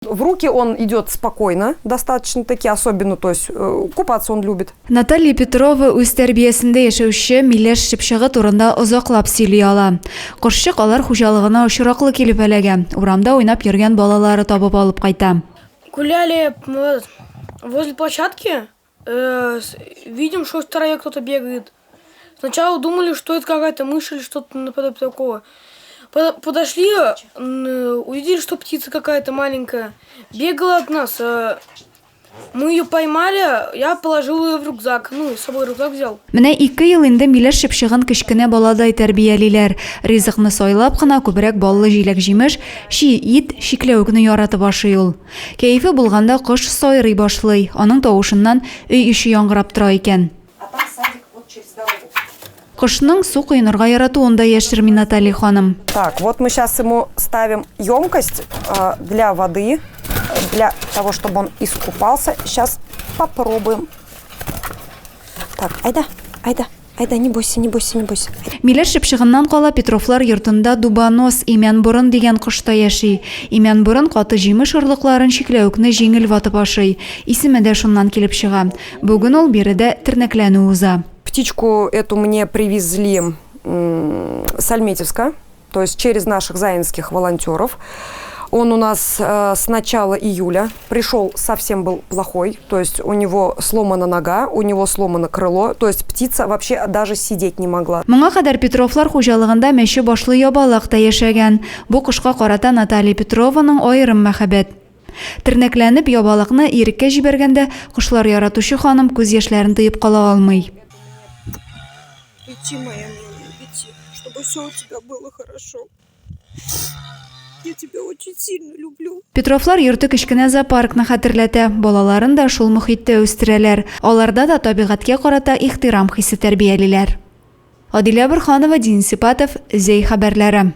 В руки он идет спокойно, достаточно-таки, особенно, то есть э, купаться он любит. Наталья Петрова үз тәрбиясендә яшәүче миләш чыпчыгы турында озаклап сөйли ала. Кошчык алар хуҗалыгына очраклы килеп эләгә. Урамда уйнап йөргән балалары табып алып кайта. Гуляли возле площадки, э, видим, что в траве кто-то бегает. Сначала думали, что это какая-то мышь или что-то наподобие такого. Подошли, увидели, что птица какая-то маленькая. Бегала от нас. Э, мы ее поймали, я положил ее в рюкзак. Ну, с собой рюкзак взял. Менә ике ел инде миләш чыпчыгын кечкенә баладай тәрбиялиләр. Ризыкны сайлап кына күбрәк баллы җиләк-җимеш, чи ит, чикләвекне яратып ашый ул. Кәефе булганда кош сайрый башлый, аның тавышыннан өй эче яңгырап тора икән. Кошның су коенырга яратуын да яшерми Наталья ханым. Так, вот мы сейчас ему ставим емкость э, для воды, для того, чтобы он искупался. Сейчас попробуем. Так, айда, айда. Айда, не бойся, не бойся, не бойся. Миләш чыпчыгыннан кала Петровлар йортында дубонос, имәнборын дигән кош та яши. Имәнборын каты җимеш орлыкларын чикләвекне җиңел ватып ашый. Исеме дә шуннан килеп чыга. Бүген ул биредә тернәкләнү уза. Птичку эту мне привезли с Альметьевска, то есть через наших заинских волонтеров. Он у нас э, с начала июля пришел совсем был плохой, то есть у него сломана нога, у него сломано крыло, то есть птица вообще даже сидеть не могла. Моңа кадәр Петровлар хуҗалыгында мәче башлы ябалак та яшәгән. Бу кошка карата Наталья Петрованың аерым мәхәббәт. Тернәкләнеп, ябалакны иреккә җибәргәндә, кошлар яратучы ханым күз яшьләрен тыеп кала алмый. Лети, моя милая, лети, чтобы все у тебя было хорошо. Я тебя очень сильно люблю. Петровлар йорты кечкенә зоопаркны хәтерләтә. Балаларын да шул мохиттә үстерәләр. Аларда да табигатькә карата ихтирам хисе тәрбиялиләр. Адилә Борһанова, Денис Ипатов, Зәй хәбәрләре.